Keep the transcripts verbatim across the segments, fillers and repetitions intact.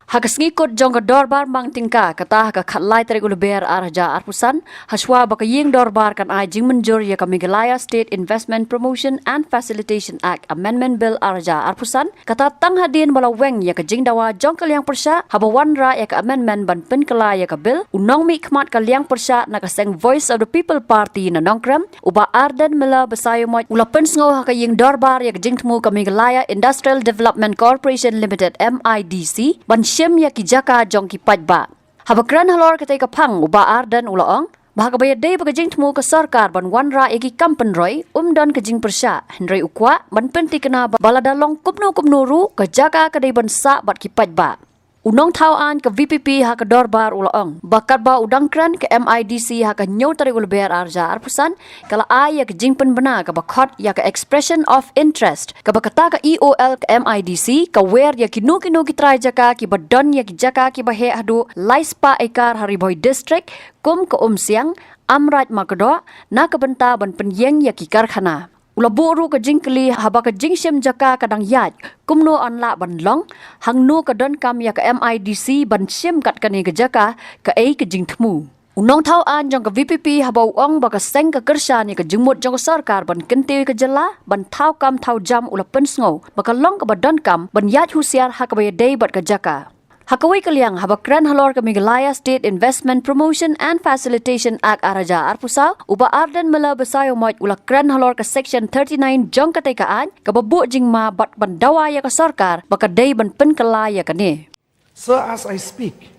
Ha ka sngi kut jong ka dorbar mang tyngka kata ha ka khatlai tarik u Lber ar hajar arphew san, hashwa ba ka ïing dorbar kan ai jingmynjur ïa ka Meghalaya State Investment Promotion and Facilitation Act Amendment Bill ar hajar arphew san, kata tang hadien ba la weng ïa ka jingdawa jong ka liang pyrshah, haba wanrah ïa ka amendment ban pynkylla ïa ka bill, u nongmihkhmat ka liang pyrshah na ka seng Voice of the People Party na Nongkrem, u Bah Ardent Miller Basaiawmoit u la pynsngew ha ka ïing dorbar ïa ka jingthmu ka Meghalaya Industrial Development Corporation Limited, M I D C, ban shim ïa ki jaka jong ki paidbah. Haba kren halor katei ka phang, u Bah Ardent u la ong ba ha kaba ïadei bad ka jingthmu ka sorkar ban wanrah ïa ki kam pynroi, um don ka jingpyrshah, hynrei u kwah ban pynthikna ba lada long kumno kumno ruh, ka jaka ka dei ban sah bad ki paidbah. U nongthaw aiñ ka V P P ha ka dorbar u la ong ba katba u dang kren, ka M I D C ha ka hynñiew tarik u Lber ar hajar arphew san ka la ai ïa ka jingpynbna kaba khot ïa ka expression of interest, kaba kata ka E O L ka M I D C ka wer ïa kino kino ki trai jaka kiba don ïa ki jaka kiba heh haduh lai spah acre ha Ri Bhoi District, kum ka Umsiang, Amraij, Makdoh, na ka bynta ban pynïeng ïa ki karkhana. U la buh ruh ka jingkylli, haba ka jingshim jaka ka dang ïaid, kumno yn lah ban long, hangno ka donkam ïa ka M I D C ban shim kat kane ka jaka, kaei ka jingthmu. U nongthaw aiñ jong ka V P P haba u ong ba ka seng ka kyrshan ïa ka jingmut jong ka sorkar ban kyntiew ïa ka jylla ban thaw kam thaw jam, u la pynsngew ba ka long kaba donkam ban ïaid husiar ha kaba ïadei bad ka jaka. Ha kawei ka liang, haba kren halor ka Meghalaya State Investment Promotion and Facilitation Act ar hajar arphew saw, u Bah Ardent Miller Basaiawmoit u la kren halor ka Section thirty-nine jong katei ka aiñ, kaba buh jingma bad ban dawa ïa ka sorkar ba ka dei ban pynkylla ïa kane. Sir, as I speak,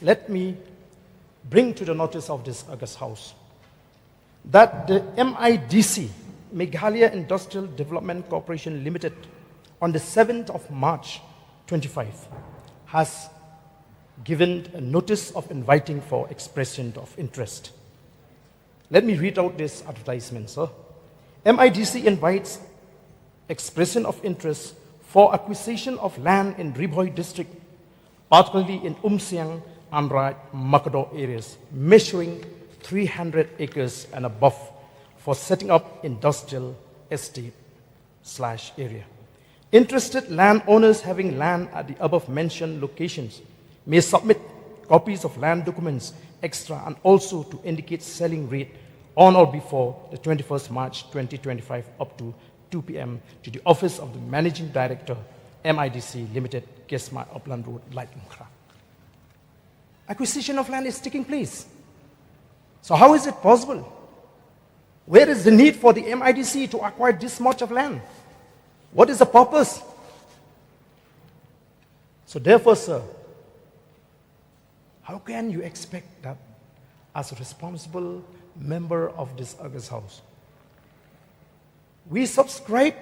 let me bring to the notice of this august House that the M I D C, Meghalaya Industrial Development Corporation Limited, on the seventh of March twenty-five, has given a notice of inviting for expression of interest. Let me read out this advertisement, sir. M I D C invites expression of interest for acquisition of land in Ri Bhoi district, particularly in Umsiang, Amraij, Makdoh areas, measuring three hundred acres and above, for setting up industrial estate slash area. Interested landowners having land at the above mentioned locations may submit copies of land documents extra and also to indicate selling rate on or before the twenty-first March twenty twenty-five up to two P M to the office of the Managing Director, M I D C Limited, Kesmai, Upland Road, Laitumkhrah. Acquisition of land is taking place. So how is it possible? Where is the need for the M I D C to acquire this much of land? What is the purpose? So therefore, sir, how can you expect that as a responsible member of this august House, we subscribe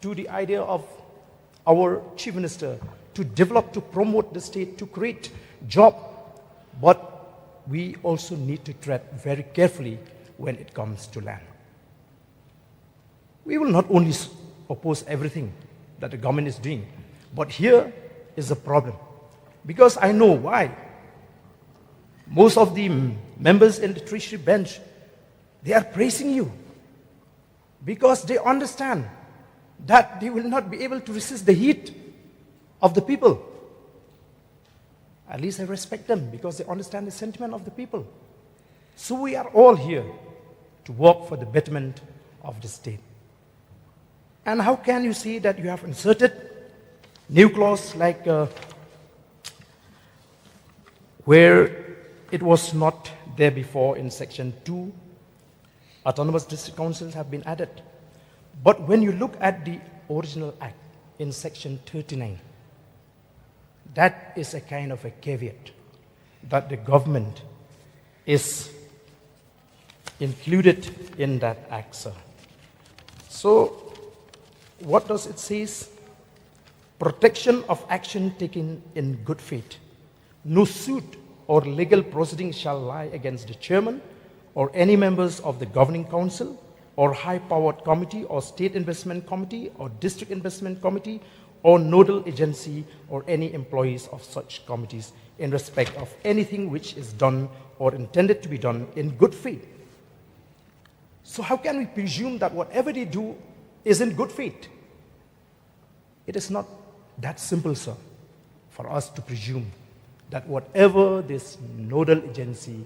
to the idea of our Chief Minister to develop, to promote the state, to create job, but we also need to tread very carefully when it comes to land. We will not only s- oppose everything that the government is doing, but here is the problem. Because I know why. Most of the m- members in the Treasury bench, they are praising you because they understand that they will not be able to resist the heat of the people. At least I respect them because they understand the sentiment of the people. So we are all here to work for the betterment of the state. And how can you see that you have inserted new clause like, uh, where it was not there before in section two, autonomous district councils have been added. But when you look at the original act in section thirty-nine, that is a kind of a caveat that the government is included in that act, sir. So, what does it say? Protection of action taken in good faith. No suit or legal proceeding shall lie against the chairman or any members of the governing council or high powered committee or state investment committee or district investment committee or nodal agency or any employees of such committees in respect of anything which is done or intended to be done in good faith. So, how can we presume that whatever they do is in good faith? It is not that simple, sir. for us to presume that whatever this nodal agency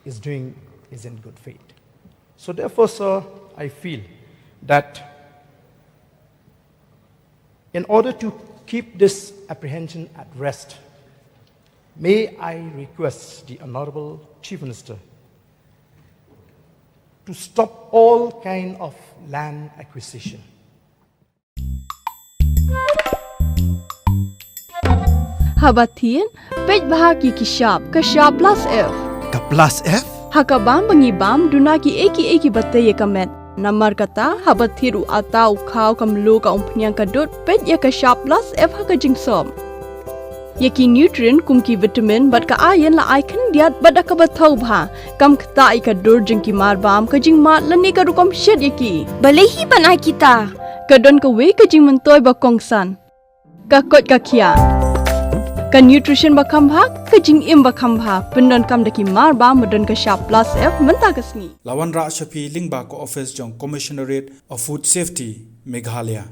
is doing is in good faith. So therefore, sir, I feel that in order to keep this apprehension at rest, may I request the Honorable Chief Minister to stop all kind of land acquisition. Haba thied, peit bha ki ki shap, ka shap plus F. Ka plus F? Ha ka bam ba ngi bam, duna ki ei ki ei ki ba tei ïa ka met. Namar kata, haba thied u ata, u khaw, ka mluh, ka umphniang, ka dud, peit ïa ka shap plus F ha ka jingsop. Ïa ki nutrient kum ki vitamin bad ka iron la ai khyndiat bad da kaba thaw bha. Kam ktah ïa ka dur jong ki marbam, ka jingmad lane ka rukom shet ïa ki. Balei hi ban ai kita? Ka don kawei ka jingmyntoi ba kongsan. Ka koit ka khiah. Ka nutrition ba kham bha, ka jingim ba kham bha. Pyndonkam da ki marbam ba don ka shap plus F mynta ka sngi. La wanrah sha phi lyngba ka office jong Commissionerate of Food Safety, Meghalaya.